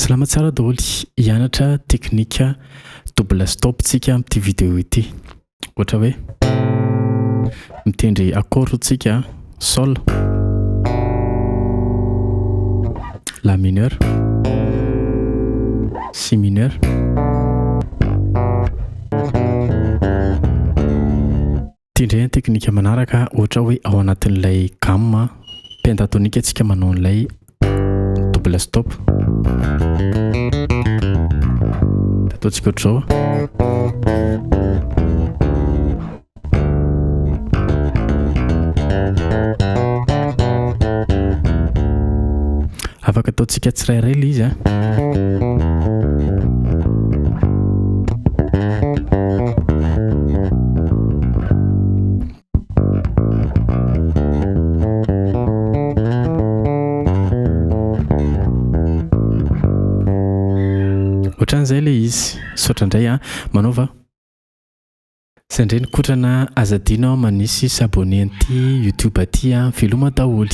Salama tsara daholo, hianatra teknika double stop tsika amin'ity vidéo ity. Ohatra hoe mitendry accord tsika sol, la mineur, si mineur. Ity indray ny teknika manaraka, ohatra hoe ao anatin'ilay gamme pentatonique tsika manao an'ilay double stop. Ataontsika ohatr'izao. Afaka ataontsika tsirairay ilay izy a. Ohatran'izay ilay izy. Misaotra indray a. Manaova. Zay indray ny kotrana, aza adino manisy s'abonner an'ity youtube ity a. Veloma daholo.